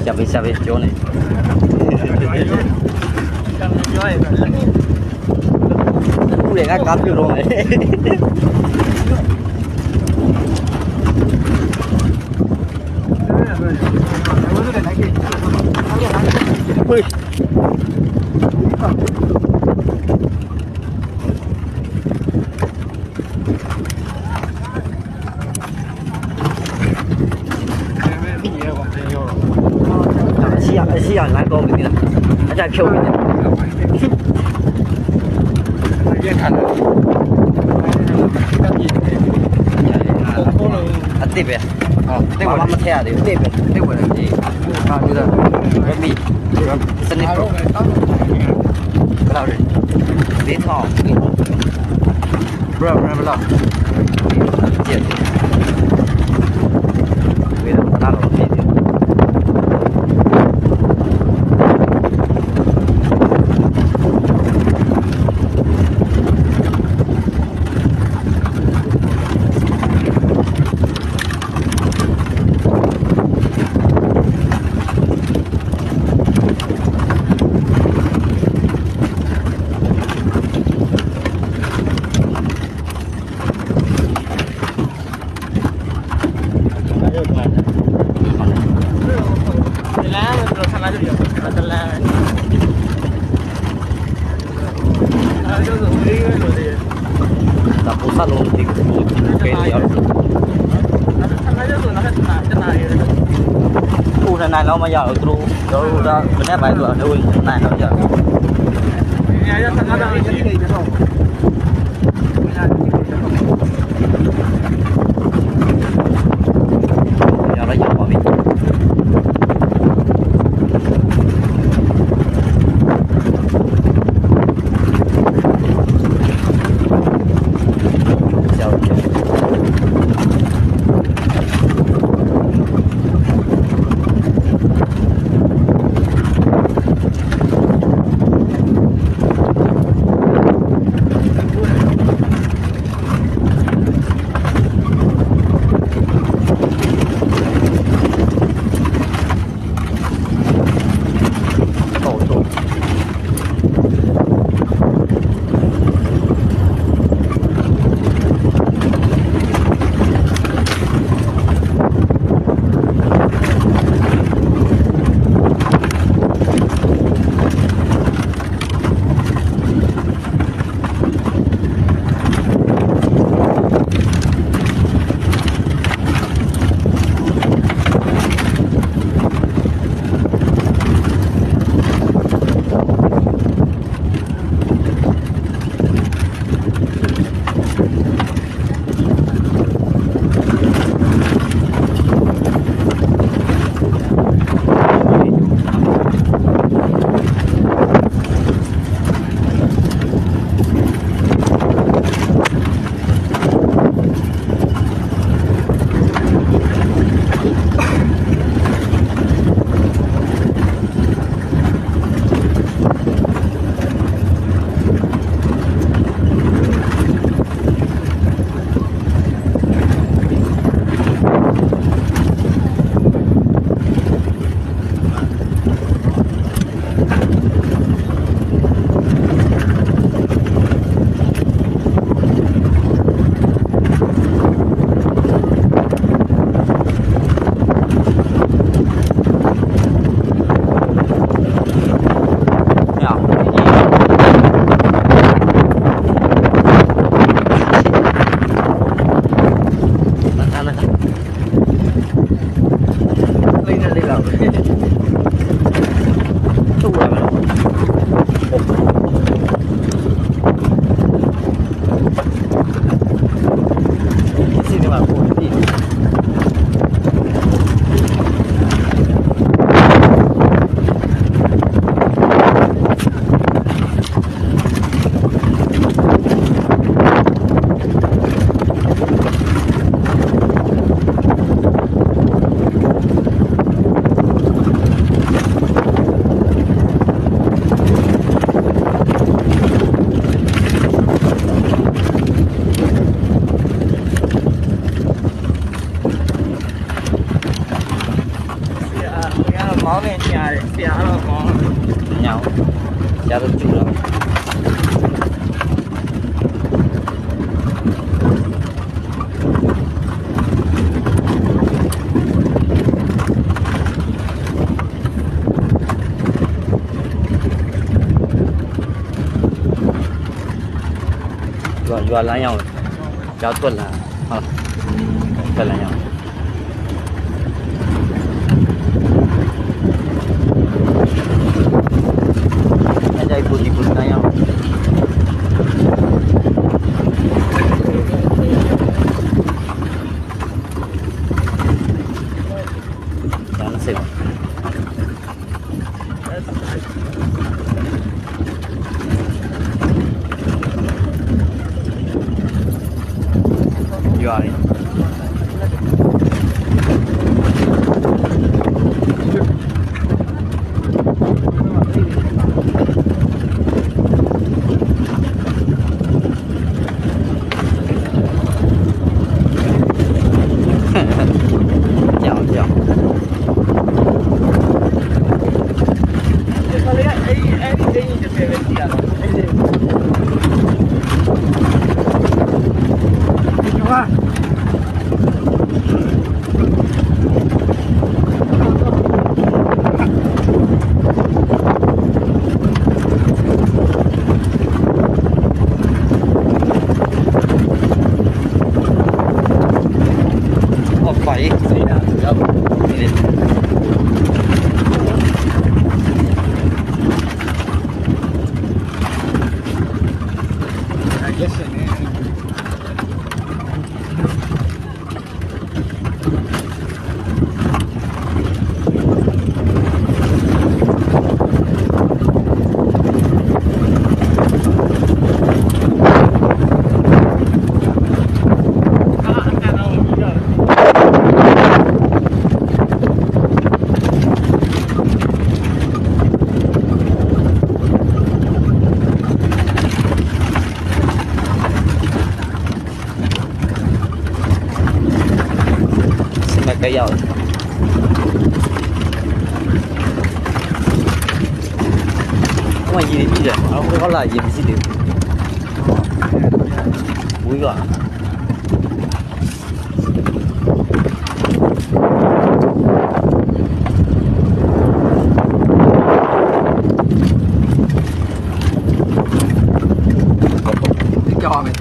စၢ်ဘ့ၣ်စၢ်ဘ့ၣ် ကၠိန့ၣ်, အူန့ၣ် ကါဖျၢၣ်ရိၣ်မဲာ်, အဆံးယၤ အဆံးယၤ လၢကီၢ်ပူၤန့ၣ်, အတၢ်ဖျိးဝံၤန့ၣ်, အသ့ၣ်ဖဲ, သ့ၣ်ဝဲမ့ၢ်ထဲဧါ, သ့ၣ်ဖဲ, သ့ၣ်ဝဲန့ၣ်, မံ, စနစ်, ဘျီ, ဘျီ, ဘျီ, ဘျီ, ဘျီ, ဝဲဒၣ်ပနၢ်လီၤမ့ၢ် တၢ်ဖိသၣ်လိၤတံၢ် ကဲလံအီၤ, အိၣ်တနၤလီၤမးယၤ တရူး ဒီးဒၣ်မနဲၣ်ဘၣ်ဒိၣ် အဝဲနၤလီၤယၤ ယၤလီၤယၤမးမ့ၢ် ညါ, ယါတစူၢ်လီၤ. ယွၤလါညါဝဲ, ယွၤထွဲလါ, ထွဲလါညါဝဲ. ယွၤလံ. ဆ့မကယီၢ်, အဝဲယံၤန့ၣ်ဒ်လဲၣ်, အဝဲဃီလၢယံၤန့ၣ်စံးဒံး, ဝံၤဘၣ်.